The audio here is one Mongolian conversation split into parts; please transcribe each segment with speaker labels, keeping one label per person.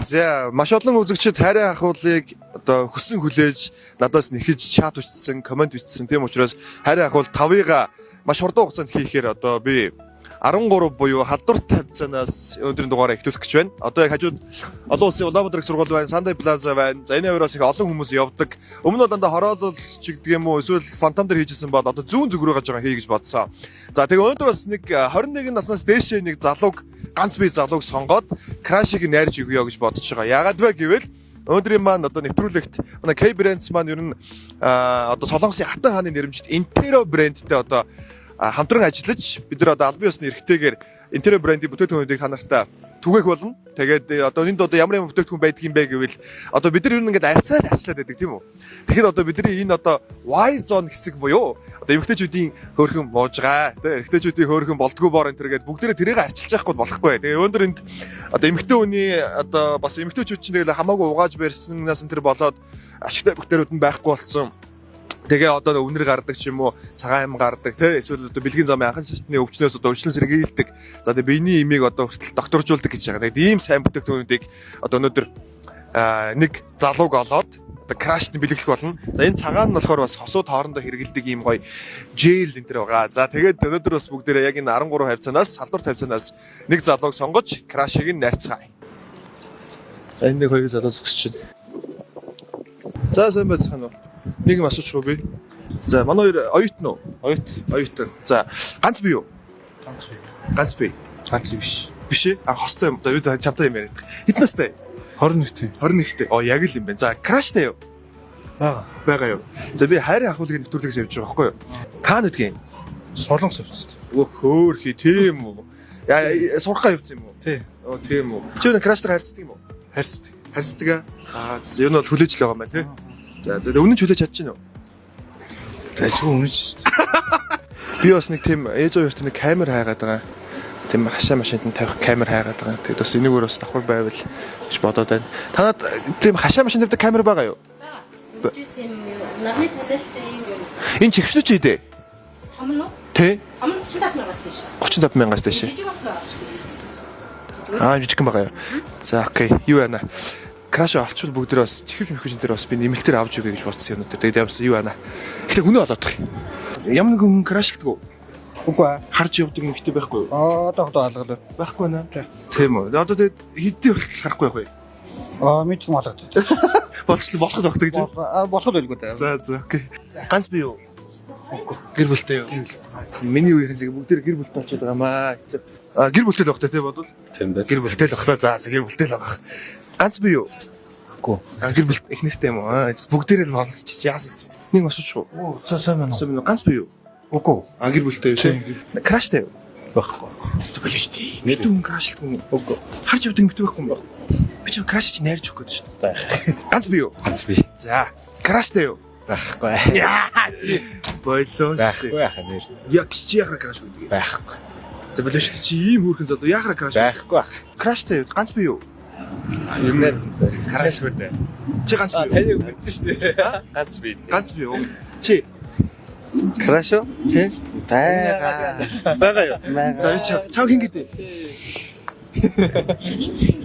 Speaker 1: За, маш олон үзэгчид хайрын ахуулыг одоо хүссэн хүлээж надаас нэхэж чат бичсэн, комент бичсэн. Тийм учраас хайрын ахуул 5-ыг маш хурдан хугацаанд хийхээр одоо би 13 буюу халдвар тавьцаанаас өнөөдрийн дугаараа эхлүүлэх гэж байна. Одоо яг хажууд олон улсын Улаанбаатар их сургууль байна, Сандай Плаза байна. За, энэ хоёроос их олон хүмүүс явдаг. Өмнө нь бол дандаа хороолол ч гэдэг юм уу, эсвэл фантом дээр хийжсэн бол одоо зүүн зүг рүү гаж байгаа хий гэж бодсон. За, тэгээ өнөөдөр бас нэг 21 наснаас дээшээ нэг залууг, ганц бие залууг сонгоод crush ыг найрж өгье гэж бодож байгаа. Яагаад вэ гэвэл өнөөдрийн маань одоо нэвтрүүлэгт манай K Brands маань ер нь одоо Солонгосын Хатан хааны нэрмжит Intero брэндтэй одоо хамтран ажиллаж бид нар одоо албан ёсны эрхтэйгээр Intero брендийн бүтээгдэхүүнүүдийг та нартай түгээх болно. Тэгээд одоо энд одоо ямар ямар бүтээгдэхүүн байдаг юм бэ гэвэл одоо бид нар ер нь ингээд арьцаад арчлаад байдаг, тийм үү? Тэгэхэд одоо бидний энэ одоо Y zone хэсэг буюу одоо эмэгтэйчүүдийн хөөрхөн буужгаа, тийм, эрэгтэйчүүдийн хөөрхөн болдгоо бор энэ төр гээд бүгдээрээ тэрийг арчилж яахгүй болохгүй. Тэгээ өндөр энд одоо эмэгтэй хүний одоо бас эмэгтэйчүүд чинь тэгэл хамаагүй угааж барьсанаас энэ төр болоод ашигтай бактериуд нь байхгүй болсон. Тэгээ одоо үнэр гардаг ч юм уу, цагаан ам гардаг, тий, эсвэл одоо бэлгийн замын анхан шатны өвчнөөс одоо өвчлөн сэргийлдэг. За, тэгээ биений имийг одоо хүртэл докторжуулдаг гэж байгаа. Тэгээд ийм сайн бүтээгдэхүүнүүдийг одоо өнөөдөр нэг залууг олоод одоо crush т бэлэглэх болно. За, энэ цагаан нь болохоор бас хосууд хоорондоо хэрэгэлдэг ийм гоё gel энэ төр байгаа. За, тэгээд өнөөдөр бас бүгдээрээ яг энэ 13 хавцаанаас, салдвар тавьцаанаас нэг залууг сонгож crush ыг нь найрцгаая. Энэ нэг хоёр залуу зогсож байна. За, сайн байцгаана уу? Нэг юм асуучих уу би? За, манай хоёр оюутан уу?
Speaker 2: Оюут.
Speaker 1: Оюутан. За, ганц бие юу?
Speaker 2: Ганц бие.
Speaker 1: Ганц бие.
Speaker 2: Ганц биш.
Speaker 1: Биш ээ? А, хостой юм. За, би чамтай юм яриад. Хэдэн настай?
Speaker 2: 21 тий.
Speaker 1: 21-тэй. Оо, яг л юм байна. За, crush тай юу?
Speaker 2: Бага.
Speaker 1: Байгаа юу? За, би хайрын ахуулгын нэвтрүүлгээс явж байгаа байхгүй юу? Хаана гэдгийг?
Speaker 2: Солонгос явцсан.
Speaker 1: Өө, хөөхи, тийм үү? Яа, сурахгаа явцсан юм уу?
Speaker 2: Тий.
Speaker 1: Оо, тийм үү. Чи өнө crush тайгаа харьцдаг юм уу?
Speaker 2: Харьцдаг.
Speaker 1: Харьцдаг аа. За, ер нь бол хүлээж л байгаа юм байна, тий? За, за, үнэн ч хүлээж чадчих нь уу?
Speaker 2: За, чиг үнэн ч шүү дээ.
Speaker 1: Би бас нэг тийм ээж хоёрт нэг камер хайгаад байгаа. Тийм хашаа машинд нь тавих камер хайгаад байгаа. Тэгээд бас энэгээр бас давхар байвал гэж бодоод байна. Танад тийм хашаа машин тавьдаг камер байгаа юу?
Speaker 3: Байгаа. Үжсэн юм юу? Нарны таниалтай юм юу?
Speaker 1: Энэ чихвчүү чи дээ?
Speaker 3: Том нь уу?
Speaker 1: Тэ?
Speaker 3: Том нь 35 мянгаас дээш.
Speaker 1: 35 мянгаас дээш.
Speaker 3: Жижиг бас байгаа шүү.
Speaker 1: Аа, жижигхэн байгаа юу? За, okay. Юу яана? Crush олчвол бүгдээ бас чихвч мөхөж энэ төр бас би нэмэлтээр авч өгье гэж бодсон юм өнөөдөр. Тэгээд ямарсан юу яана? Гэтэ хүнээ олоодох юм. Ямар нэгэн хүн crush лдаг уу?
Speaker 4: Үгүй ээ.
Speaker 1: Харж явдаг юм ихтэй байхгүй юу?
Speaker 4: Аа, одоо алгалаа.
Speaker 1: Байхгүй наа. Тийм үү. Одоо тэгээд хэдий хүртэл харахгүй байх вэ?
Speaker 4: Аа, мэдгүй малгад.
Speaker 1: Болцол болоход багт гэж.
Speaker 4: Аа, болоход байлгүй дээ.
Speaker 1: За, okay. Ганц бие юу? Гэр бүлтэй юу? Миний үеийн шиг бүгдээр гэр бүлтэй болчиход байгаа маа. Эцэг. А, гэр бүлтэй л багтай тий бодвол.
Speaker 2: Тийм байх.
Speaker 1: Гэр бүлтэй л багтаа. За, гэр бүлтэй л байгаа. Ганц бие юу?
Speaker 2: Үгүй.
Speaker 1: А, гэр бүл их нэртэй юм уу? Аа, бүгдээрээ л болгочих яасан эцэг. Нэг асуучих уу?
Speaker 2: Оо, за, сайн байна уу?
Speaker 1: Сайн байна уу? Ганц бие юу?
Speaker 2: Үгүй.
Speaker 1: А, гэр бүлтэй юу тий? Crush тай юу?
Speaker 2: Байхгүй.
Speaker 1: Зөв болоо шүү дээ. Мэдүү хүн crush лдаг юм.
Speaker 2: Үгүй.
Speaker 1: Харж явдаг юм битүү байхгүй юм байна. Би чи crush чи найрж өгөх гээд шүү дээ. Ганц бие юу?
Speaker 2: Ганц бие.
Speaker 1: За, crush тай юу?
Speaker 2: Байхгүй.
Speaker 1: Яа чи болоо шүү дээ.
Speaker 2: Байхгүй яхаа нэр.
Speaker 1: Яг чи яхаа crush гэдэг.
Speaker 2: Байхгүй.
Speaker 1: За, болоо шүү дээ. Чи ийм хөөрхөн залуу яхаа crush.
Speaker 2: Байхгүй бах.
Speaker 1: Crush тай юу? Ганц бие юу?
Speaker 2: Юм найз. Crush гүй дээ.
Speaker 1: Чи ганц бие юу?
Speaker 2: Таныг мэдсэн шүү дээ. Ганц бие.
Speaker 1: Ганц бие юу? Чи
Speaker 4: Crush уу?
Speaker 1: тий?
Speaker 4: Байгаа.
Speaker 1: Байгаа юу? За, би чам хин гэдэг.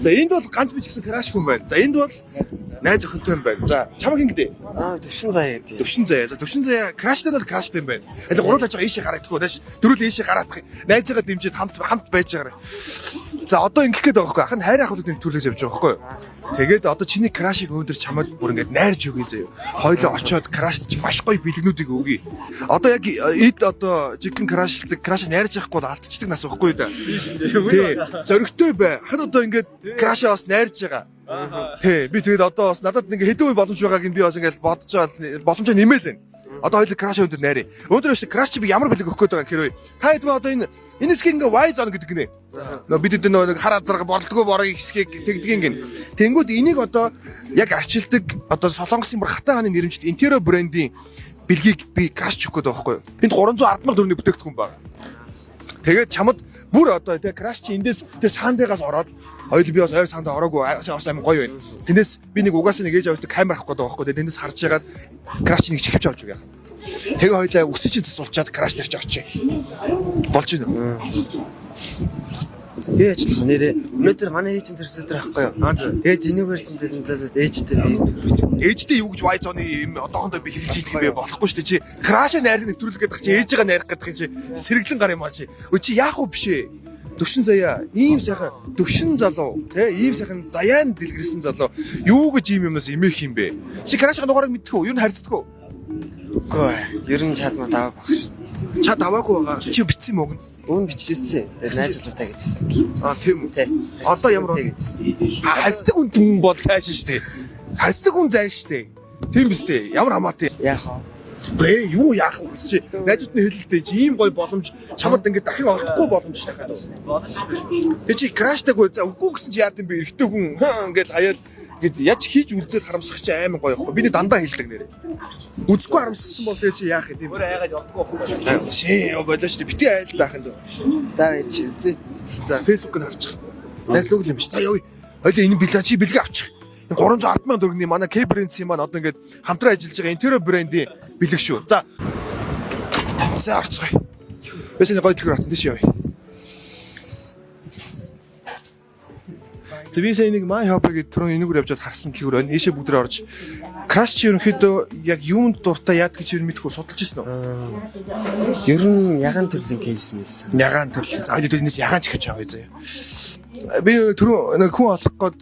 Speaker 1: За, энд бол ганц би ч гэсэн crush хүн байна. За, энд бол найз охинтой юм байна. За, чам хин гэдэг.
Speaker 4: Аа, төвшин заяа гэдэг.
Speaker 1: Төвшин заяа. За, төвшин заяа crush тай бол crush тай юм байна. Аль гуруулж байгаа ийшээ гарагдахгүй. Нааш дөрүл ийшээ гараадах. Найзыгаа дэмжиж хамт хамт байж байгаарай. За, одоо ингэх гээд байгаа байхгүй. Ах нь хайр ахуулаад нэг төрлөж явж байгаа байхгүй. Тэгээд одоо чиний crush ыг өндөр чамд бүр ингэж найрж өгье заяа. Хоёлоо очиод crush т чи маш гоё бэлгнүүдийг өгье. Одоо яг эд одоо жигэн crush лдаг, crush найрж явахгүй бол алдчихдаг нас байхгүй да. Тий. Зоригтой бай. Ах нь одоо ингэж crush аа бас найрж байгаа. Тий. Би тэгээд одоо бас надад ингээ хэдэн үе боломж байгааг нь би бас ингээл бодож байгаа, боломжоо нэмээл байна. Одоо хоёул crush өндөр найраа. Өндөр биш, crush чи би ямар бэлэг өгөх гээд байгаа юм хэрвээ. Та хэд одоо энэ хэсгийг ингээ Y zone гэдэг гинэ. Нөө бид хэд нөө нэг хар азарга борлдгоо борыг хэсгийг тэгдгийн гин. Тэнгүүд энийг одоо яг арчилдаг одоо Солонгосын бүр хатан хааны нэрмжит Intero брендийн бэлгийг би crush өгөх гээд байгаа байхгүй юу. Энд 310 сая төгрөгийн бүтээгдэхүүн байгаа. Тэгээд чамд бүр одоо тэ crush чи эндээс тэр саандыгаас ороод хоёул би бас ойр саандаа ороогүй бас амар гоё байна. Тэндээс би нэг угаасаа нэг ээж авдаг камер авах гээд байгаа байхгүй. Тэндээс харж ягаад crush нэг чихвч авч өгөх юм. Тэгээ хоёлаа өсөж чинь засуулчаад crush дээр чи очие. Болж байна уу?
Speaker 4: Юу ажиллах нэрээ өнөөдөр манай ээж нь төрсөн өдөр байхгүй юу?
Speaker 1: Аа за.
Speaker 4: Тэгээд энэгээр чинь төлөөлөд ээжтэй би төрөж.
Speaker 1: Ээжтэй юу гэж Y-зоны юм одоохондоо бэлгэлж идэх юм бэ? Болохгүй шүү дээ. Чи крашаа найрлах нэвтрүүлэх гэдэг чи ээжигээ найрах гэдэг чи сэргэлэн гар юм аа чи. Өө чи яах вэ биш ээ? Төвшин заяа, ийм сайхан төвшин залуу, тэ ийм сайхан заяан дэлгэрсэн залуу юу гэж ийм юмнаас эмээх юм бэ? Чи крашийн дугаарыг мэддэг үү? Юу н харьцдаг уу?
Speaker 4: Үгүй ээ. Ер нь чадмаа давааг баг шүү.
Speaker 1: Чад аваагүй байгаа. Чи бичсэн юм уу?
Speaker 4: Өвн бичиж үтсэн. Тэгээд найзлуутай гэжсэн.
Speaker 1: Аа тийм үү.
Speaker 4: Тэ.
Speaker 1: Одоо ямар
Speaker 4: Тэ гэжсэн.
Speaker 1: Харьцдаг хүн түн бол цааш шүү дээ. Харьцдаг хүн зайн шүү дээ. Тийм биз дээ. Ямар хамаатай.
Speaker 4: Яах вэ?
Speaker 1: Бэ юу яах вэ гэж чи найзууд нь хэлэлтэй чи ийм гоё боломж чамд ингээд дахин олдохгүй боломж дахиад. Тэг чи краштай-гүй за үгүй гэсэн чи яад юм бэ эрэгтэй хүн хаа ингээд хаяал ингээд яаж хийж үлзээд харамсах чи амар гоё ихгүй. Биний дандаа хэлдэг нэрээ. Үзэхгүй харамссан бол тэг чи яах юм бэ?
Speaker 2: Өөр айгаад явдаггүй байхгүй.
Speaker 1: Чи ёо болоо шүү дээ. Бити айл даах юм дөө.
Speaker 4: Даа ээж үзээ.
Speaker 1: За Facebook-ыг харчих. Найзлууг юм биш. За явъя. Хоёлаа энэ бэлгээ чи бэлгээ авчих. Энэ 310 сая төгрөгийн манай K Brands-ийн маань одоо ингээд хамтран ажиллаж байгаа Intero брендийн бэлэг шүү. За. За орцгоё. Би сая гоё дэлгүүр авсан тийш явъя. За би сая нэг My Hobby гэдэг түрүүн энэгээр явж байгаад харсан дэлгүүр байна. Ийшээ бүгд орж Crash чи ерөнхийдөө яг юунд дуртай яадаг гэж ер нь мэдэхгүй судалж ирсэн үү?
Speaker 4: Ер нь яган төрлийн кейс мэйсэн.
Speaker 1: Ягаан төрөл. За хэд энэс ягаан чихэж авъя заяа. Би түрүү нэг хүн олох гээд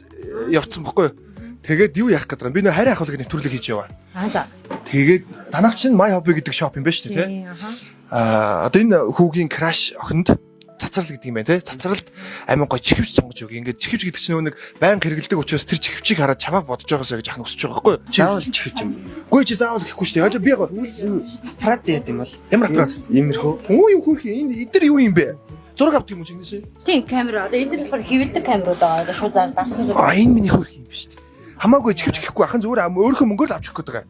Speaker 1: явцсан бохгүй юу? Тэгээд юу яах гээд байгаа юм? Би нөө харь ахуулыг нэвтрүүлэг хийж яваа.
Speaker 3: Аа за.
Speaker 1: Тэгээд танах чинь My Hobby гэдэг shop юм байна шүү дээ, тий?
Speaker 3: Тийм аха.
Speaker 1: Аа одоо энэ хүүгийн crush охинд цацрал гэдэг юм байна, тий? Цацралд амин гой чихвч сонгож өгье. Ингээд чихвч гэдэг чинь нөгөө нэг байнга хэрэгэлдэг учраас тэр чихвчийг хараад чамааг бодож байгаасаа гэж ахын өсөж байгаа байхгүй юу? Чи
Speaker 4: Заавал чихвч юм.
Speaker 1: Үгүй чи заавал гэхгүй шүү дээ. Одоо би яг
Speaker 4: Аппарат яд юм бол.
Speaker 1: Ямар аппарат?
Speaker 4: Иймэрхүү.
Speaker 1: Өө юу хөөрхий энэ эдгээр юу юм бэ? Зураг авдаг юм уу чигнэсээ?
Speaker 3: Тийм камера. Одоо энэ дэр болохоор хэвлэдэг камерууд байгаа. Одоо шууд зар дарсан зүг.
Speaker 1: А энэ миний хөөрхий юм биш үү? Хамаагүй чихвч гэхгүй ахын зүгээр өөрийнхөө мөнгөөр л авч өгөх гээд байгаа.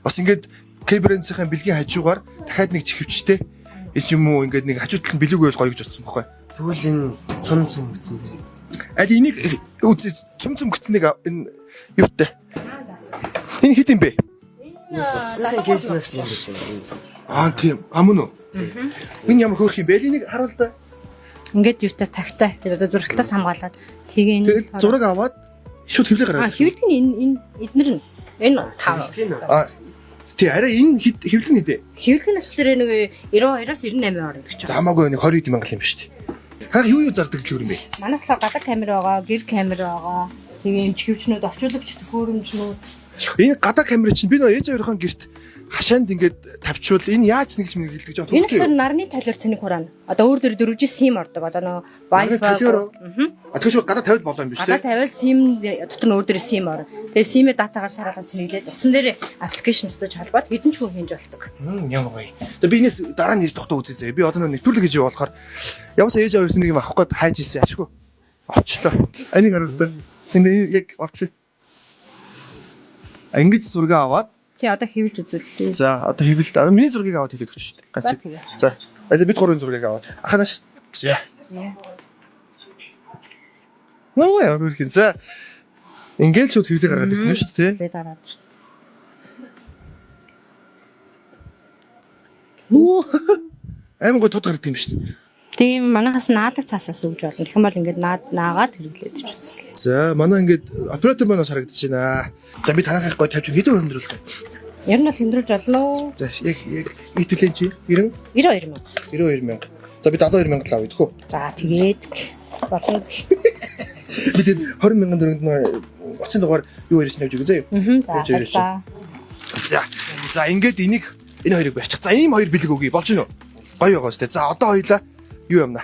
Speaker 1: Бас ингээд K-Brands-ийн бэлгийн хажуугаар дахиад нэг чихвчтэй ич юм уу ингээд нэг хажуу талд нь бэлэг байвал гоё гэж бодсон бохгүй.
Speaker 4: Тэгвэл энэ цум цум гэсэн юм.
Speaker 1: Аль энийг үз цум цум гэсэн нэг энэ юутай. Энэ хэд юм бэ?
Speaker 4: Утасны кейснээс юм биш.
Speaker 1: Аа тийм. А мөн үү? Энэ ямар хөөрхий юм бэ? Аль энийг харуул та.
Speaker 3: Ингээд юутай тагтай. Тэр одоо зурагтаас хамгаалаад тэгээ энэ
Speaker 1: Тэгэл зураг аваад шууд хэвлээ
Speaker 3: А
Speaker 1: гаргаад.
Speaker 3: хэвлдэг нь энэ энэ эднэр нь энэ тав.
Speaker 1: А тий арай энэ хэвлэг нь хэдэ?
Speaker 3: Хэвлдэг нь болохоор нэг 92-оос 98 орно гэж
Speaker 1: За хамаагүй нэг 20 мянган юм биш үү? Харах юу юу зардаг дэлгүүр юм бэ?
Speaker 3: Манай болохоор гадаа камер байгаа, гэр камер байгаа. Тэгээ юм чихвчнүүд, орчуулагч төхөөрөмжнүүд.
Speaker 1: Энэ гадаа камер чинь би нөө ээж хоёрын герт хашаанд ингээд тавьчвал энэ яаж цэнгэлж мэнгэлдэг жоо
Speaker 3: Энэ болохоор нарны талиар цэник хураана. Одоо өөр дөр дөрвжи сим ордог. Одоо нөө
Speaker 1: Нарны
Speaker 3: Wi-Fi.
Speaker 1: талиар уу?
Speaker 3: Мгм.
Speaker 1: А тэгэхээр шууд гадаа тавиад болоо юм биш
Speaker 3: Гадаа
Speaker 1: үү?
Speaker 3: тавиал сим дотор нь өөр дөр сим орно. Тэгээ симээ датагаар сараалan цэнэглээд утсан дээр аппликейшн татаж холбоод хэдэн ч хүн хинж болдог.
Speaker 1: Ямар гоё. За би энэс дараа нь хийж тогтоо үзье заяа. Би одоо нэг нэвтрүүлэг хийж яваа болохоор ямарсаа ээж аваас нэг юм авах гээд хайж ирсэн ашгүй. Авчлаа. Энийг харуул та. Энэ яг орчлоо. Ингэж зураг аваад
Speaker 3: Тий одоо хэвлж үзүүллээ.
Speaker 1: за одоо хэвлэлт миний зургийг аваад хэлээд өгч шүү дээ. Ганц.
Speaker 3: За тэгээ.
Speaker 1: За. Аль бид гурвын зургийг аваад. Аханаш. За. Нөө яа хөрхин. За. Ингээл шууд хэвлэл гаргаад ирэх юм шүү дээ.
Speaker 3: Би дараад.
Speaker 1: Нөө. Амар гой тод гардаг юм шүү дээ.
Speaker 3: Тийм манайхаас наадаг цаасаас өгж болно. Тэгэх юм бол ингээд наад наагаад хэрэглээд өчсөн.
Speaker 1: За манай ингээд оператор маань бас харагдаж байна. За би танахыг гой тавьж хэдэн хөндрүүлэх вэ?
Speaker 3: Ер нь бол хэмдрүүлж болно уу?
Speaker 1: За яг яг нийтүүлэн чи 90
Speaker 3: 92 мянга.
Speaker 1: 92 мянга. За би 72 мянга л авъя тхөө.
Speaker 3: За тэгээд болно.
Speaker 1: Би тэгээд 20 мянган төгрөгөнд нөө утсын дугаар юу ярьсан тавьж өгье заяа.
Speaker 3: Аа. За
Speaker 1: Ээж хоёроо чи.
Speaker 3: баярлалаа.
Speaker 1: За. За ингээд энийг энэ хоёрыг барьчих. За ийм хоёр бэлэг өгье. Болж гинөө. Гоё байгаа сте. За одоо хоёлаа юу юмна?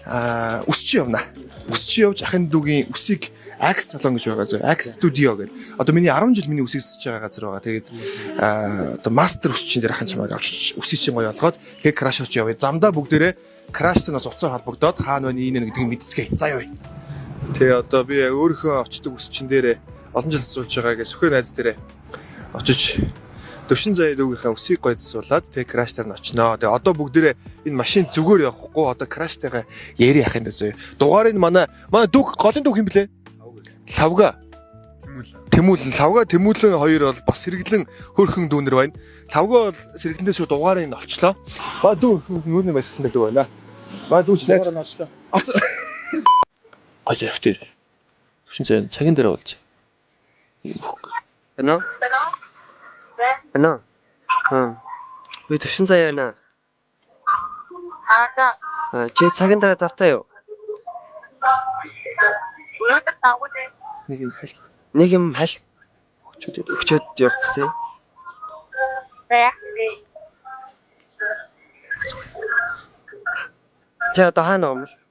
Speaker 1: Аа, үсч явна. Үсч явж ахын дүүгийн үсийг Ax салон гэж байгаа зөө. Ax Studio гэдэг. Одоо миний 10 жил миний үсийг сэж байгаа газар байгаа. Тэгээд аа одоо мастер үсчин дээр ахын чамайг авчиж үсийг чинь гоё олгоод тэгээд краш авч явъя. Замдаа бүгдээрээ краштай нас уцаар холбогдоод хаана байна ийм нэг гэдгийг мэдцгээе. За явъя. Тэгээ одоо би өөрийнхөө очдог үсчин дээрээ олон жил суулж байгаагээ сөхөө найз дээрээ очиж Төвшин заяа дүүгийнхээ үсийг гойдсуулаад тэг краштаар нь очноо. Тэгээ одоо бүгдээрээ энэ машин зүгээр явахгүй одоо краштайгаа яри яах юм дэ зөө. Дугаарыг манай манай дүүг голын дүүг юм блэ? Лавга. Тэмүүлэн. Лавга Тэмүүлэн хоёр бол бас сэргэлэн хөөрхөн дүүнер байна. Лавга бол сэргэлэндээ шууд дугаарыг нь олчлоо. Ба дүү нүүрний баясгалан дүү байна. Маа дүүч найз. Гой зөрөгтэй. Төвшин заяа цагийн дараа уулзъя.
Speaker 4: Байна уу? Байна уу? Аа. Би төвшин заяа байна. Аа, чи цагийн дараа завтай юу?
Speaker 1: Нэг юм хал
Speaker 4: Нэг юм хал
Speaker 1: өчөөд
Speaker 4: өчөөд явах гэсэн. Чи одоо хаана байгаа юм бэ?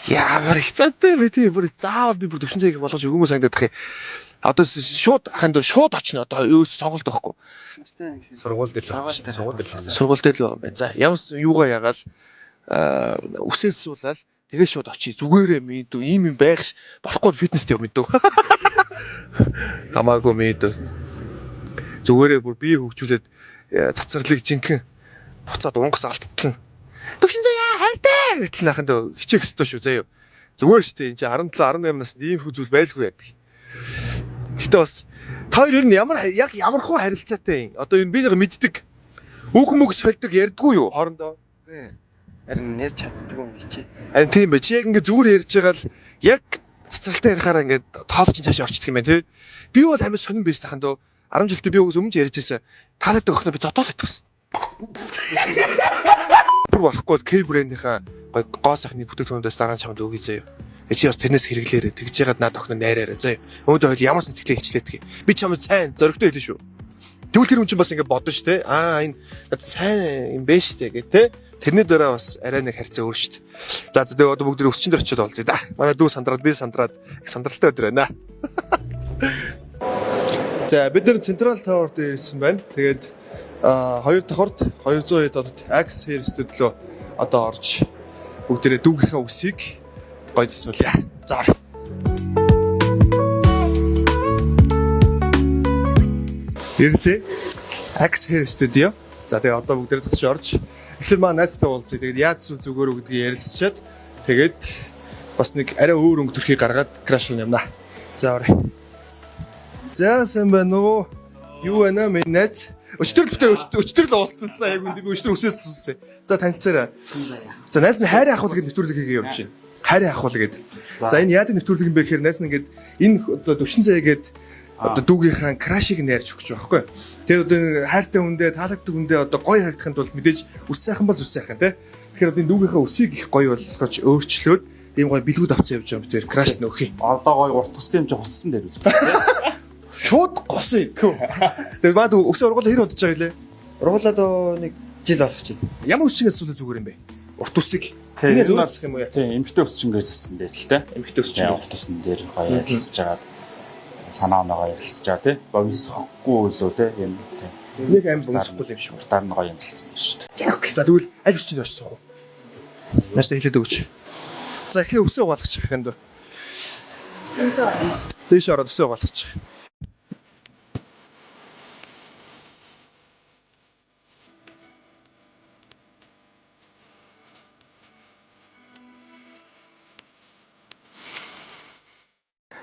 Speaker 1: Ямар их цаатай бэ тий бүр заавал би бүр төвшин заяаг болгож өгөөмөө санагдах юм. Одоо шууд ханд шууд очно одоо өөс сонголт байхгүй.
Speaker 2: Сургууль дээр л сургууль дээр л.
Speaker 1: Сургууль дээр л байгаа юм байна. За ямар юугаа ягаал үсэл суулаад тэгээ шууд очие. Зүгээрээ мэдүү ийм юм байх болохгүй фитнест яв мэдүү. Хамаагүй мэдүү. Зүгээрээ бүр бие хөгжүүлээд цацралыг жинхэнэ буцаад унгас алттална. Төвшин заяа хайртай гэтэл наханд хичээх ёстой шүү заяа. Зүгээр шүү дээ энэ чинь 17 18 наснд ийм хүү зүйл байлгүй яадаг. Гэтэ бас та хоёр ер нь ямар яг ямар хуу харилцаатай юм. Одоо энэ би нэг мэддэг. Үг мөг сольдог ярьдгүй юу хоорондоо.
Speaker 4: Харин нэр чаддгүй юм чи.
Speaker 1: Харин тийм бай. Чи яг ингээ зүгээр ярьж байгаа л яг цацралтай ярихаараа ингээ тоолч цааш орчдөг юм байна тий. Би бол амар сонирн байсан таханд 10 жилдээ би угс өмнө ч ярьж байсан. Таалагддаг охиноо би зодоол итгсэн. Бүр болохгүй бол К брэндийнхаа гой гоо сайхны бүтээгдэхүүнээс дараа нь чамд өгье заяа. Чи бас тэрнээс хэрэглээрэ тэгж яагаад над охиноо найраарэ заяа. Өнөөдөр хоёул ямар сэтгэлээ хилчлээдэг. Би чамд сайн зоригтой хэлнэ шүү. Тэгвэл тэр хүн чинь бас ингэ бодно шүү те. Аа энэ над сайн юм бэ шүү те гэх те. Тэрний дараа бас арай нэг харьцаа өөр шүү дээ. За за тэгээ одоо бүгд өсчин дээр очиод олзъя да. Манай дүү сандраад би сандраад их сандралтай өдөр байна. За бид нар Central Tower дээр ирсэн байна. Тэгээд хоёр давхарт 200 долларт Axe Hair Studio одоо орж бүгдээрээ дүүгийнхээ үсийг гой засуулъя. За. Ирлээ. Axe Hair Studio. За тэгээ одоо бүгдээрээ татж орж эхлээд маа найзтай уулзъя. Тэгээд яаж зүг зүгээр үү гэдгийг ярилцчихэд тэгээд бас нэг арай өөр өнгө төрхийг гаргаад краш руу явна. За орё. За сайн байна уу? Юу байна минь найз? Өчтөр л битээ өчтөр л уулзсан л яг үндэ би өчтөр өсөөс сүсээ. За танилцаарай. За найз нь хайрын ахуул гэдэг нэвтрүүлэг хийгээ явж байна. Хайрын ахуул гэдэг. За энэ яадаг нэвтрүүлэг юм бэ гэхээр найз нь ингээд энэ одоо төвшин заяа гээд одоо дүүгийнхаа крашийг нь ярьж өгч байгаа байхгүй. Тэр одоо энэ хайртай хүндээ таалагддаг хүндээ одоо гоё харагдахын тулд мэдээж үс сайхан бол үс сайхан тий. Тэгэхээр одоо энэ дүүгийнхаа үсийг их гоё болгож өөрчлөөд ийм гоё бэлгүүд авцсан явж байгаа юм тэр краш нөөх юм.
Speaker 2: Одоо гой урт төстэй юм чи хуссан дээр үл.
Speaker 1: Шууд госон идэх. Тэгээд маа дүү өсөө ургуулаа хэр удаж байгаа илээ?
Speaker 4: Ургуулад нэг жил болох чинь.
Speaker 1: Ямар өсчингээс асуулаа зүгээр юм бэ? Урт үсийг.
Speaker 2: Тийм,
Speaker 1: Энэ зөөр засах юм уу яа?
Speaker 2: Тийм, эмгтэй өсчингээр зассан дээр л те.
Speaker 1: Эмэгтэй өсчин.
Speaker 2: Тийм, урт төсөн дээр гоё ярилцж жагаад санаа оноо ярилцж байгаа тий. Бомсохгүй лөө те юм тий.
Speaker 1: Нэг аим бомсохгүй юм шиг.
Speaker 2: Уртаар нь гоё юмсалцсан шүү дээ.
Speaker 1: За тэгвэл аль өсчинд очсон уу? Нааштай хэлээд өгөөч. За эхлээ өсөө угаалгачих юм дөө. Дээш ороод өсөө угаалгачих.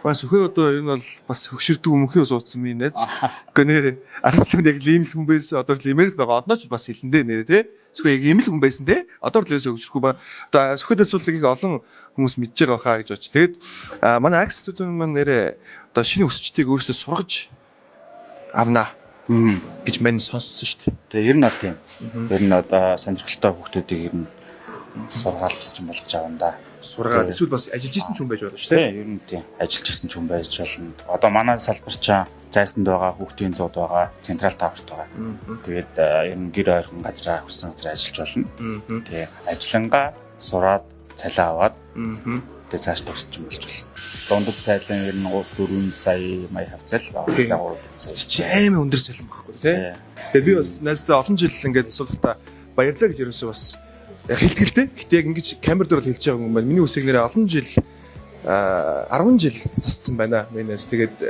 Speaker 1: Бас өхөө одоо энэ бол бас хөшөрдөг өмнөхөө суудсан минь найз. Гэхдээ нэр 17-нд яг л ийм л хүн байсан. Одоо л имээр л байгаа. Одоо ч бас хэлэндээ нэр тий. Зөвхөн яг ийм л хүн байсан тий. Одоо л лөөсөө хөшөрөхгүй ба. Одоо сөхөд асуудлыг их олон хүмүүс мэдж байгаа хаа гэж бодож. Тэгээд манай Axe Studio маань нэрээ одоо шинэ өсчдийг өөрсдөө сургаж авнаа гэж мань сонссон шүү дээ.
Speaker 2: Тэгээ ер нь бол тийм. Ер нь одоо сонирхолтой хүүхдүүдийг ер нь сургаал өсчин болгож авна да.
Speaker 1: Сургаад эсвэл бас ажиллаж исэн ч хүн байж болно шүү дээ.
Speaker 2: Тийм, ер нь тийм. Ажиллаж исэн ч хүн байж болно. Одоо манай салбар чинь зайсанд байгаа, хүүхдийн зууд байгаа, централ таварт байгаа. Тэгээд ер нь гэр ойрхон газраа хүссэн газар ажиллаж болно. Тэгээ ажиллангаа сураад цалин аваад тэгээ цааш төгсч юм болж болно. Дундад цалин ер нь 3 4 сая мая хавцал
Speaker 1: Тийм.
Speaker 2: байгаа 3 сая.
Speaker 1: Чи амар өндөр цалин байхгүй тий.
Speaker 2: Тийм.
Speaker 1: Тэгээ би бас найздаа олон жил ингээд суулгахдаа баярлаа гэж ерөөсөө бас яг хэлдэг л дээ. Гэтэ яг ингэж камер дээр бол хэлж байгаа юм байна. Миний үсэг нэрээ олон жил 10 жил зассан байна. Миний найз тэгээд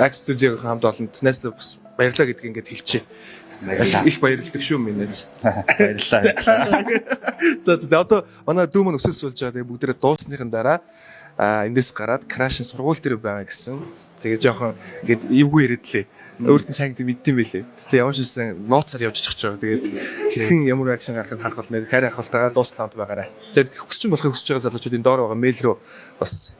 Speaker 1: Axe Studio-гийн хамт олонд найздаа бас баярлаа гэдгийг ингээд хэлчихэ.
Speaker 2: Баярлалаа.
Speaker 1: Их баярлдаг шүү миний найз.
Speaker 2: Баярлалаа.
Speaker 1: За за тэгээ одоо манай дүү маань өсөж суулж байгаа. Тэгээ бүгдээрээ дуусныхын дараа эндээс гараад крашын сургууль дээр байгаа гэсэн. Тэгээ жоохон ингээд эвгүй яриад лээ. Өөрт нь сайн гэдэг мэддэм байлээ. Тэгээ ямар ч гэсэн нууцаар явж очих байгаа. Тэгээд хэрхэн ямар акшн гарахыг харах болно. Хайр ахалтайгаа дуустал хамт байгаарай. Тэгээд хүсчин болохыг хүсэж байгаа залуучуудын доор байгаа мэйл рүү бас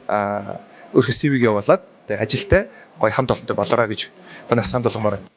Speaker 1: өөрхөн CV-г явуулаад тэгээд ажилтай гоё хамт олонтой болоорой гэж танаас санал болгомоор байна.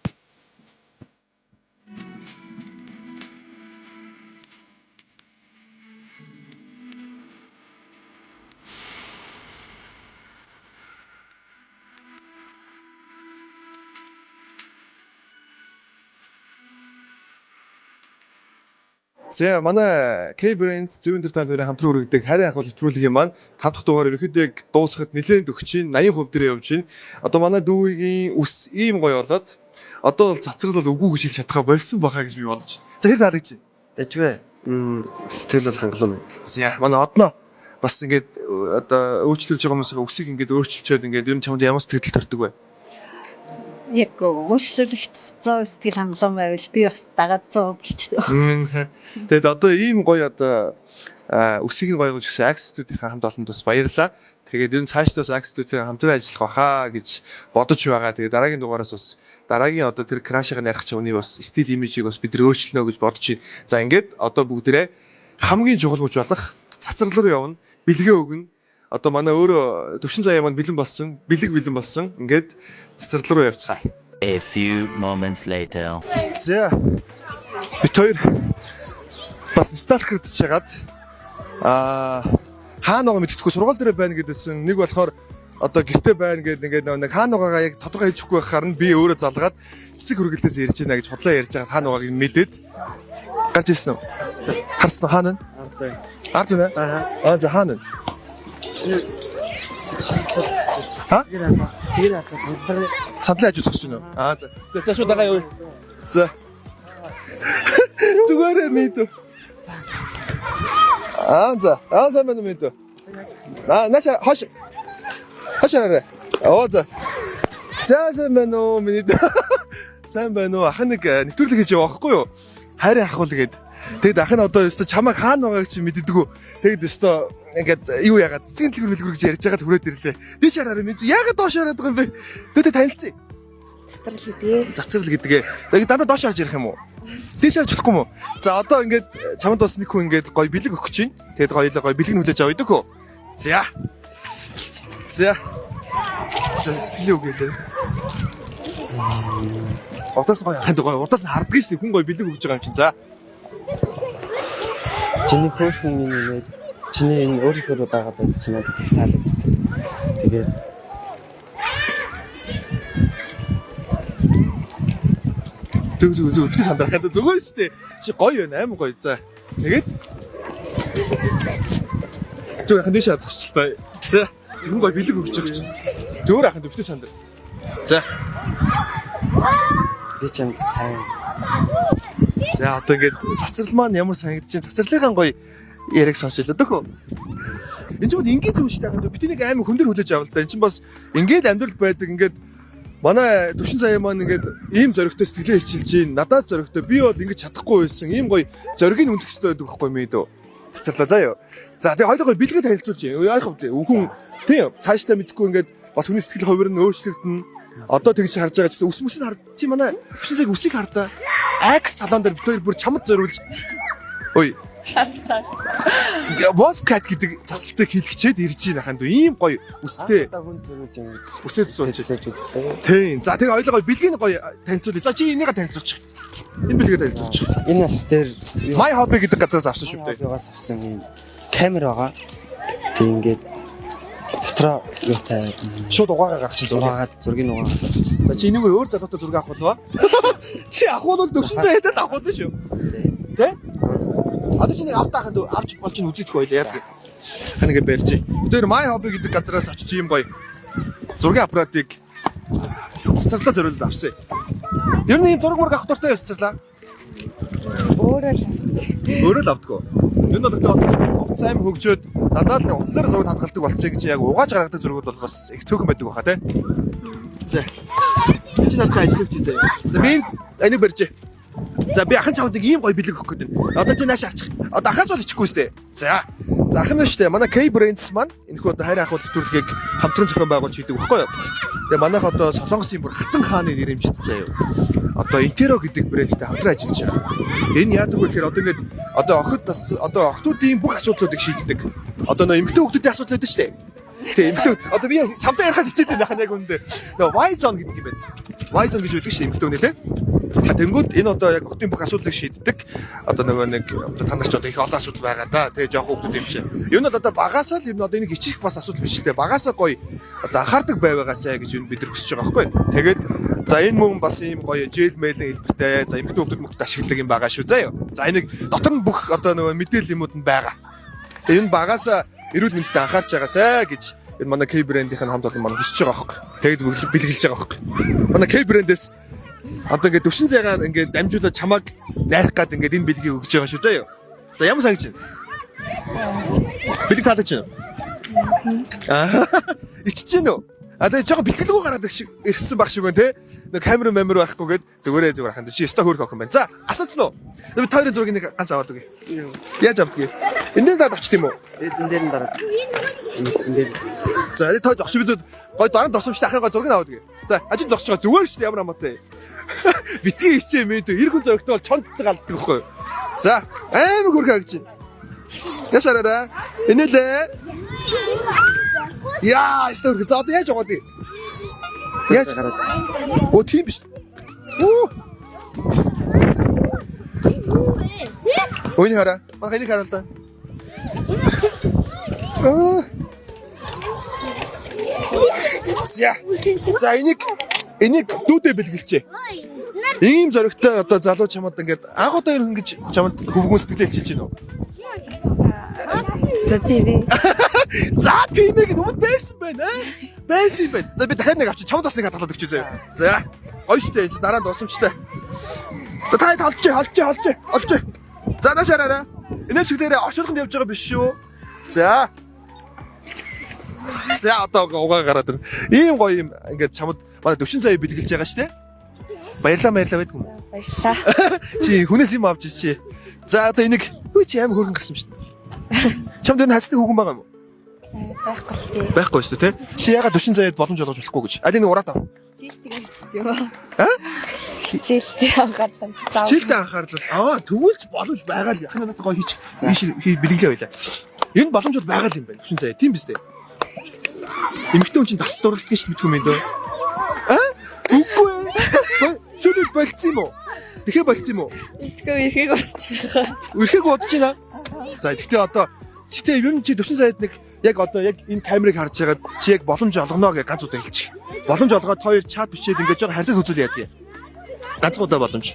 Speaker 1: За манай K Brands зэвэн төр тань хамтран үргэлдэг харин ахуул нэвтрүүлгийн маань 5 дахь дугаар ерөнхийдөө яг дуусахад нэлээд өгч чинь 80% дээр явж байна. Одоо манай дүүгийн үс ийм гоё болоод одоо бол цацрал бол үгүй гэж хэлж чадхаа болсон баха гэж би бодож байна. За хэр таалагдж байна?
Speaker 4: Дажгүй. Сэтгэл бол хангалуун байна.
Speaker 1: За манай одноо бас ингээд одоо өөрчлөж байгаа хүмүүсийн үсийг ингээд өөрчилчөөд ингээд ер нь чамд ямар сэтгэл төрдөг вэ?
Speaker 5: Яг өөрчлөлт 100% сэтгэл хангалуун байвал би бас дагаад 100% болчихдог.
Speaker 1: Тэгэд одоо ийм гоё одоо үсгийг нь гоё гэж гэсэн Access-үүдийн хамт олонд бас баярлалаа. Тэгээд ер нь цаашдаа бас Access-үүдийн хамтран ажиллах байхаа гэж бодож байгаа. Тэгээд дараагийн дугаараас бас дараагийн одоо тэр крашыг нарих чи үний бас стил имижийг бас бид нар өөрчилнө гэж бодож байна. За ингээд одоо бүгдээрээ хамгийн чухал мөч болох цацрал руу явна, бэлгээ өгнө. Одоо манай өөрөө төвшин заяа маань бэлэн болсон, бэлэг бэлэн болсон. Ингээд цацрал руу явцгаая.
Speaker 6: A few moments later.
Speaker 1: За бит хоёр бас сталкердж чагаад хаана байгаа мэддэхгүй сургууль дээр байна гэдээсэн нэг болохоор одоо гэрте байна гэд ингээд нэг хаана байгаагаа яг тодорхой хэлж өгөхгүй байхаар нь би өөрөө залгаад цэцэг хүргэлтээс ярьж байна гэж худлаа ярьж байгаад хаана байгааг нь мэдээд гарч ирсэн үү? Харсан уу хаана вэ? Ард байна. Аа за хаана вэ? Ха? Сандлын хажуу зогсож байна уу? Аа за. За шууд дагаа явъя. За. Зүгээрээ мэдв. Аа за. Аа сайн байна уу мэдв. Аа нааша хоош. Хоош хараарай. Оо за. За сайн байна уу миний. Сайн байна уу? Ах нэг нэвтрүүлэг хийж яваа байхгүй юу? Хайрын ахвал гээд. Тэгэд ах нь одоо өстө чамайг хаана байгааг чи мэддэггүй. Тэгэд өстө ингээд юу яагаад цэцгийн дэлгүр мэлгүр гэж ярьж байгаад хүрээд ирлээ. Дээш хараарай мэд. Яагаад доош хараад байгаа юм бэ? Тэгтээ танилцъя.
Speaker 7: Цацрал гэдэг.
Speaker 1: Цацрал гэдгээ. Тэгээд дандаа доош харж ярих юм уу? Дээш харж болохгүй юм уу? За одоо ингээд чамд бас нэг хүн ингээд гоё бэлэг өгөх чинь. Тэгээд гоё гоё бэлэг нь хүлээж авъя дөхөө. За. За. За сэтгэлээ өгье дээ. Урдаас гоё ханд гоё урдаас нь харддаг шүү дээ. Хүн гоё бэлэг өгж байгаа юм чинь. За.
Speaker 4: Чиний хөөрхөн минь нэг чиний энэ өөрийнхөө байгаа байдал чинь надад их таалагддаг. Тэгээд
Speaker 1: Зүг зүг зүг битгий сандрах ханд зүгээр шүү дээ. Чи гоё байна амар гоё. За. Тэгээд зүгээр ханд дэше зогсчлаа. За. Хүн гоё бэлэг өгж байгаа чинь. Зөөр аханд битгий сандар. За.
Speaker 4: би чамд сайн.
Speaker 1: За одоо ингээд цацрал маань ямар санагдаж байна? Цацралынхаа гоё яриг сонсъё л дөхөө. Энд чинь энгийн зүйл шүү дээ. Бид нэг амар хүндэр хүлээж авал та. Энд чинь бас ингээд амьдрал байдаг ингээд манай төвшин заяа маань ингээд ийм зоригтой сэтгэлээ хичилж чинь надаас зоригтой би бол ингэж чадахгүй байсан. Ийм гоё зоригийг үнэлэх хэрэгтэй байдаг байхгүй юм дөө. Цацрлаа заа юу. За тэгээ хоёул гоё бэлгээ танилцуулж юм. Яах вэ? Хүн тийм цаашдаа мэдхгүй ингээд бас хүний сэтгэл хувир нь өөрчлөгдөнө. Одоо тэгж харж байгаа чинь ус мүс нь хар чи манай төвшин заяаг үсийг хардаа. Акс салон дээр бид хоёр бүр чамд зориулж Ой
Speaker 7: Харсан.
Speaker 1: Wolfcat гэдэг засалтыг хийлгчээд ирж байна ханд ийм гоё үстэй
Speaker 4: хүн төрүүлж ингэж
Speaker 1: үсээд сууж.
Speaker 4: сууж үзлээ.
Speaker 1: Тийм. За тэгээ хоёул гоё бэлгийг гоё танилцуулъя. За чи энийгээ танилцуулчих. Энэ бэлгээ танилцуулчих.
Speaker 4: Энэ болох дээр
Speaker 1: My Hobby гэдэг газараас авсан шүү дээ.
Speaker 4: Юугаас авсан юм камер байгаа. Тэг ингээд дотроо юутай
Speaker 1: Шууд угаагаа гаргачих зураг.
Speaker 4: зураагаад зургийг угаагаад гаргачихсан.
Speaker 1: За чи энэгээр өөр залуутай зураг авах болов уу? Чи авах бол төвшин заа ядаад авах болно шүү. Тэ? Одоо чи нэг автаа ханд авч болж ин үзэгдэх байлаа яадаг. Хань ингэ барьж. Тэр My Hobby гэдэг газараас очиж ийм гоё зургийн аппаратыг цацрлаа зориулаад авсан. Ер нь ийм зураг мураг авах дуртай явцлаа.
Speaker 7: Өөрөө л
Speaker 1: Өөрөө л авдаггүй. Энэ бол гэхдээ одоо утас аим хөгжөөд дандаа л нэг утаснаар зураг хадгалдаг болцсон гэж яг угааж гаргадаг зургууд бол бас их цөөхөн байдаг баха тий. За. Чи надад ажиллаж чи заяа. За би энд энийг барьжээ. За би ахын чамд нэг ийм гоё бэлэг өгөх гээд байна. Одоо чи нааш арчих. Одоо ахаас бол ичихгүй сте. За. За ах нь шүү дээ. Манай K Brands маань энэхүү одоо хайр ахуул нэвтрүүлгийг хамтран зохион байгуулж хийдэг байхгүй юу? Тэгээ манайх одоо Солонгосын бүр хатан хааны нэр хэмжит заяа. Одоо Intero гэдэг брэндтэй хамтран ажиллаж байгаа. Энэ яадаг вэ гэхээр одоо ингээд одоо охид бас одоо охтуудын бүх асуудлуудыг шийддэг. Одоо нөө эмэгтэй хүүхдүүдийн асуудал байдаг шүү дээ. Тэг эмэгтэй одоо би чамтай ярихаас хичээд байна хаа яг үүндээ. Нөө Y zone гэдэг юм байна. Y zone гэж байдаг шүү дээ эмэгтэй хүний те. Тэнгүүд энэ одоо яг охтын бүх асуудлыг шийддэг. Одоо нөгөө нэг одоо та нар ч одоо их олон асуудал байгаа да. Тэгээ жоохон хүүхдүүд юм шиг. Ер нь бол одоо багасаа л ер нь одоо энийг хичих бас асуудал биш л дээ. Багасаа гоё одоо анхаардаг байвагаасай гэж юу бид нар хүсэж байгаа байхгүй. Тэгээд за энэ мөн бас ийм гоё жээл мэлэн хэлбэртэй. За эмэгтэй хүүхдүүд мөхдөд ашигладаг юм байгаа шүү. За юу. За энийг дотор нь бүх одоо нөгөө мэдээлэл юмуд нь байгаа. Тэгээ энэ багасаа эрүүл мэндэд анхаарч байгаасай гэж энэ манай K брэндийнх нь хамт олон манай хүсэж байгаа байхгүй. Тэгээд бэлгэлж байгаа байхгүй. Манай K брэндээс одоо ингээд төвшин зайгаа ингээд дамжуулаад чамааг найрах гад ингээд энэ бэлгийг өгч байгаа шүү заяа. За ямар санагч байна? Бэлэг таалагдж байна уу? Аа. Ичиж гин үү? А тэгээ жоохон бэлтгэлгүй гараад ирсэн баг шиг байна те. Нэг камер мамер байхгүйгээд зүгээрээ зүгээр ханд чи өстой хөөрх охин байна. За асууцсан уу? Би та хоёрын зургийг нэг ганц аваад өгье. Яаж авдаг вэ? Энэ дээр даад авчих тийм үү?
Speaker 4: Энэ дээр нь дараад. Энэ дээр.
Speaker 1: За энэ той зогсож бид гой дараа нь досомжтой ахын гой зургийг аваад өгье. За ажил зогсож байгаа зүгээр шүү дээ ямар хамаатай. Битгий хичээ мэдүү. Эр хүн зурагтай бол чон цэцэг алддаг байхгүй юу? За амар хөрхөн агж байна. Яшаараа. Инээлээ. Яа, өстой хөрхөн. За одоо яаж яваад вэ? Яаж
Speaker 4: гараад.
Speaker 1: Оо тийм биш. Оо. Өөний хараа. Манай энийг хараа л да. Аа. За. За энийг дүүдээ бэлгэлчээ. Ийм зоригтой одоо залуу чамд ингээд анх удаа ер нь ингэж чамд хөвгөн сэтгэлээ хэлчихэж байна уу?
Speaker 7: За тийм ээ.
Speaker 1: За тийм ээ гэд өмнө байсан байна аа. Байсан юм байна. За би дахиад нэг авчи чамд бас нэг хадгалаад өгчээ заяа. За. Гоё штэ энэ дараа нь дуусамжтай. За та толчээ холчээ холчээ олчээ. За нааш хараарай. Энэ шиг дээрээ оршуулганд явж байгаа биш шүү. За. За одоо угаа гараад ирнэ. Ийм гоё юм ингээд чамд манай төвшин заяа бэлгэлж байгаа штэ. Баярлаа баярлаа байдгүй юм уу?
Speaker 7: Баярлалаа.
Speaker 1: Чи хүнээс юм авч чи. За одоо энийг хүү чи аим хөргөн гарсан шүү дээ. Чамд энэ хацдаг хүүхэн байгаа юм уу?
Speaker 7: Байхгүй л дээ.
Speaker 1: Байхгүй шүү дээ, тэ? Чи ягаад 40 заяад боломж олгож болохгүй гэж. Аль энэ ураад ав.
Speaker 7: Хичээлтэй гэсэн юм уу?
Speaker 1: Аа?
Speaker 7: Хичээлтэй анхаарлаа.
Speaker 1: Хичээлдээ анхаарлал. Аа, тэгвэл ч боломж байгаа л. Яхна надад гоё хийч. Ийш хий бэлгэлээ байлаа. Энэ боломж бол байгаа л юм байна. 40 заяа. Тийм биз дээ. Эмэгтэй хүн чинь тас дурлдаг шүү мэдгүй юм дөө. Аа? Үгүй ээ. Сүүлд болцсон юм уу? Тэгэхэ болцсон юм уу?
Speaker 7: Итгэв эрхийг утчихсан.
Speaker 1: Өрхөг удаж байна. За тэгтээ одоо тэгтээ ер нь чи 40 саяд нэг яг одоо яг энэ камерыг харж байгаад чи яг боломж олгоно гэж ганц удаа хэлчих. Боломж олгоод хоёр чат бичээд ингээд жоо харьцаж үзүүл яадаг. Ганц удаа боломж.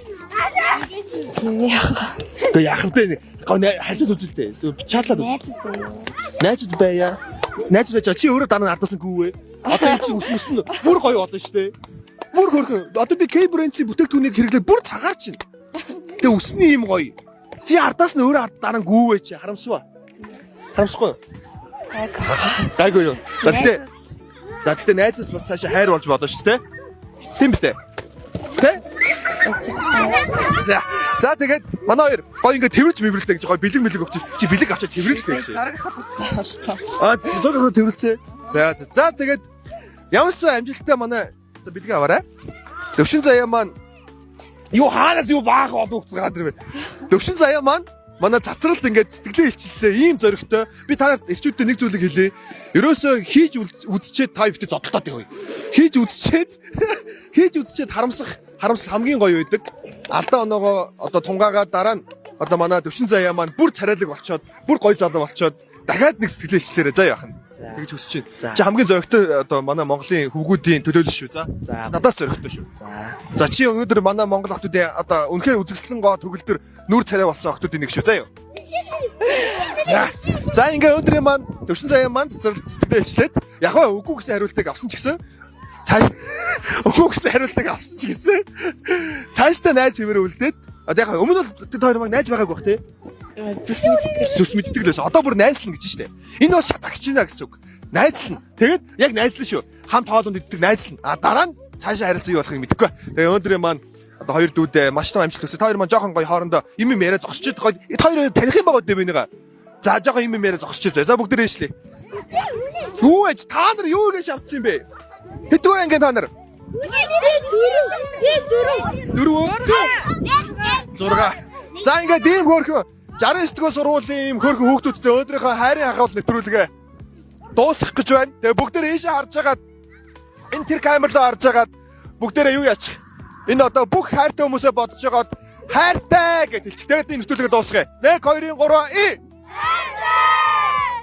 Speaker 7: Тийм яах вэ?
Speaker 1: Гэхдээ яах вэ? Гоо харьцаж үзүүлтэй. Зөв чатлаад үз. Найзууд байя. Найзууд байж чи өөрөө дараа нь ардаас нь гүүвэ. Одоо энэ чи ус мөс нь бүр гоё болно шүү дээ. Бүр хөөрхөн. Одоо би K Brands-ийн бүтээгдэхүүнийг хэрэглээд бүр цагаар чинь. Тэгээ үсний юм гоё. Чи ардаас нь өөрөө ард дараа нь гүүвэ чи харамсваа. Харамсахгүй юу?
Speaker 7: Гайгүй.
Speaker 1: Гайгүй юу. За тэгтээ найзаас бас цаашаа хайр болж болно шүү дээ. Тийм биз дээ. Тэ? За. За тэгээд манай хоёр гоё ингээ тэрвэрч мэврэлтэй гэж гоё бэлэг мэлэг өгч чи бэлэг авчаад тэрвэрлээ гэж.
Speaker 7: Зураг авах болцсон.
Speaker 1: А зураг аваад тэрвэрлцээ. За за. За тэгээд ямарсан амжилттай манай одоо бэлэг аваарай. Төвшин заяа маань юу хаанаас юу баах олон хөвц гараад ирвэ. Төвшин заяа маань манай цацралд ингээд сэтгэлээ илчиллээ ийм зоригтой. Би та нарт эрчүүдтэй нэг зүйлийг хэлье. Ерөөсөө хийж үзчихэд та битээ зодтолтоод явъя. Хийж үзчихэд хийж үзчихэд харамсах харамсал хамгийн гоё байдаг. Алдаа оноогоо одоо тунгаагаа дараа нь одоо манай төвшин заяа маань бүр царайлаг болчоод бүр гоё залуу болчоод дахиад нэг сэтгэлээ илчлээрэ заа яах нь. Тэгж хүсэж байна. Чи хамгийн зоригтой одоо манай Монголын хөвгүүдийн төлөөлөл шүү за.
Speaker 4: За.
Speaker 1: Надаас зоригтой шүү.
Speaker 4: За.
Speaker 1: За чи өнөөдөр манай Монгол охтуудын одоо үнэхээр үзэсгэлэн гоо төгөлдөр нүүр царай болсон охтуудын нэг шүү заа юу. За. За ингээ өнөөдрийн маань төвшин заяа маань цэцэрлэг сэтгэлээ илчлээд яг ба үгүй гэсэн хариултыг авсан ч гэсэн цааш үгүй гэсэн хариултыг авсан ч гэсэн цаашдаа найз хэвээр үлдээд одоо яг өмнө бол тэд хоёр маань найз байгаагүй бах тий.
Speaker 7: Зүс мэдтгэл.
Speaker 1: Зүс мэддэг л байсан. Одоо бүр найзлна гэж штэ. Энэ бол шатагч байна гэсэн үг. Найзлна. Тэгээд яг найзлна шүү. Хамт хоолунд иддэг найзлна. А дараа нь цаашаа харилцан юу болохыг мэдэхгүй. Тэгээ өнөөдрийн маань одоо хоёр дүүдээ маш том амжилт төсөө. Та хоёр маань жоохон гоё хоорондоо юм юм яриа зогсчихэд гоё. Та хоёр таних юм байгаа үү бинийгаа. За жоохон юм юм яриа зогсчих зөө. За бүгд ээшлээ. Юу аж та нар юу гэж авцсан юм бэ? Хэддүгээр анги та нар?
Speaker 8: Би дөрөв. Би дөрөв.
Speaker 1: Дөрөв. 6. За ингээд ийм хөөрхөн 69 дугаар сургуулийн ийм хөөрхөн хүүхдүүдтэй өнөөдрийнхөө хайрын хахаал нэвтрүүлгээ дуусгах гэж байна. Тэгээ бүгдээр ийшээ харж хагаад энэ тэр камер руу харж хагаад бүгдээрээ юу яачих. Энэ одоо бүх хайртай хүмүүсээ бодож байгаад хайртай гэж хэлчих. Тэгээд энэ нэвтрүүлгээ дуусгая. 1 2 3 и.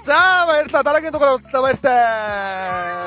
Speaker 1: За баярлалаа. Дараагийн дугаараар уулзлаа. Баяртай.